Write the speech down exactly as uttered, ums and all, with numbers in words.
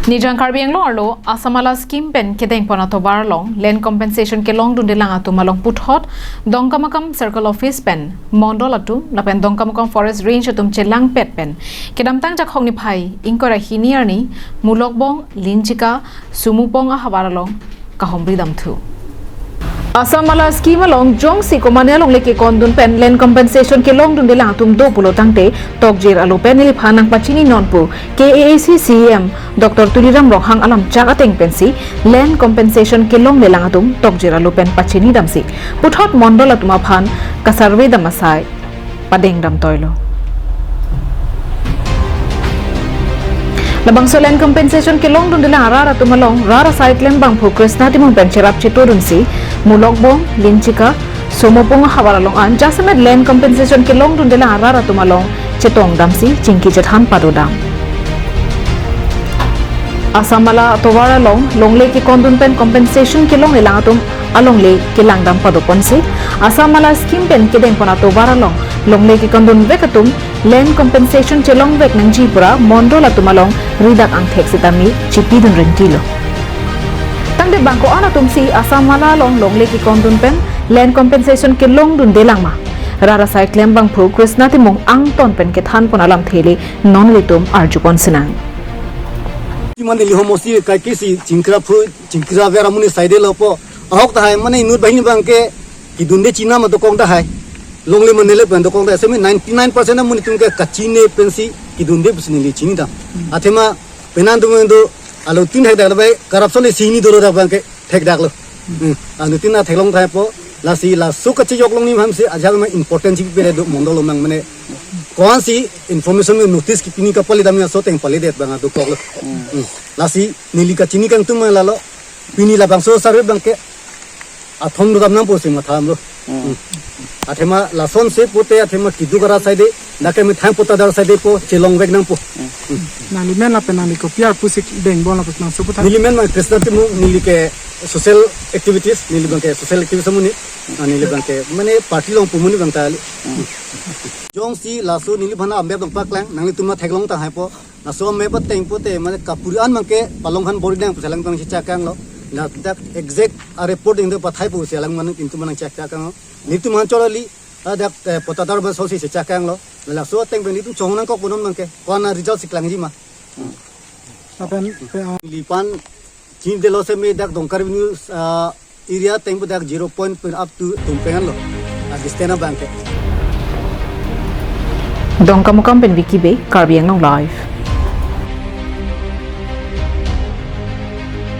Nijang Karbi Anglong arlo Asam Mala scheme pen kedengpon atovar along land compensation kelongdundelang atum along puthot Dongkamukam Circle Office pen Mondol atum lapen Dongkamukam Forest Range atum chelangpet pen kedamtang Jakhong niphai ingkoi ra hini arni Mulokbong, Linchika, Sumupong ahavar along kahomri damthu. Asam Mala scheme along jongsi komatne alongle kekondun pen land compensation kelongdundelang atum do pulo tangte tokjir alo pen neliphan nangpachini non pu K A A C C E M Doctor Tuliram Ronghang alam chak ateng pensi land compensation kelonglelang atum tokjir alo pen pachini damsi puthot Mondol atum aphan kasurvey dam asai padeng damtoilo. Labangso land compensation kelongdundelang arat atum along rat asai klembangphu Krishna Timung pen cherap chetodunsi Mulokbong, Linchika, Sumupong ahavar along an jasemet land compensation kelongdundelang arat atum along chetong damsi chingki chethan padodam. Asam Mala atovar along longle kekondun pen compensation kelonglelang atum alongle kelangdam padoponsi Asam Mala scheme pen kedengpon atovar along longle kekondunvek atum land compensation chelongvek nangji pura Mondol atum along ridak angthek sitame chipidun rentilo. Tangte bangko-an atumsi Asam Mala along longle kekondun pen land compensation kelongdundelang ma? Rat asai klembangphu Krishna Timung angton pen kethanpon alamthe le non ilitum arjupon sinang. Mane Delhi homosi kaike si chingkra phu, chingkra vera amonit saide lopo. Ahok tahai mane inut banghini abangke kedunde chinine ma dokok tahai. Longle mane le pen dokok tahai. Semi ninety nine percent amonit atum ke kachine pensi kedunde pusi neli chini dam. Athema penang atum do alotin thekdak lo bai, corruption le sini dolo dak abangke thekdak lo. Hmm. Anutin atheklong tahai po, lasi laso kachejok along ni hamsi ajak ma important chipi pele do Mondol along mane ko-ansi information me notice kepini kapali dam laso ateng palidet abang adokok lo. Hmm. Lasi neli kachini kangtung ma lalo. Pini labangso survey abangke athom dodam nangpo si matham lo. Hmm. Athema lasonsi pute athema keduk arat saide, dak ke methang pattadar saide po chelongvek nangpo. Nangli men lapen nangli kopi arpu si deng bon lapen nangso puthot. Neli men ma Krishna Timung, neli ke social activities, neli abangke social activist amonit, ah, neli abangke mane party along pu amonit abang ta kali. Jongsi laso neliphan ambep dong paklang, nanglitum ma theklong tahai po. Laso ambep ateng pute mane kapuri an abangke palong han bor-i nang pu si alang abang si chakang lo. Ladak exact a report ingde pathai pusi alang mane intu manang chak chakang lo. Nelitum han chorali, ah, dak, eh, pattadar abang sosi si chakang lo. Laso ateng pen nelitum chong nangkok punon abangke. Ko-an a result si klangji ma? Lapen, pe, ah, neliphan chinidelo semi dak Dongka Revenue, ah, area ateng pu dak zero point pen up to Tumpeng an lo. A distance abangke. Dongkamukam pen Vicky Bey, Karbi Anglong Live.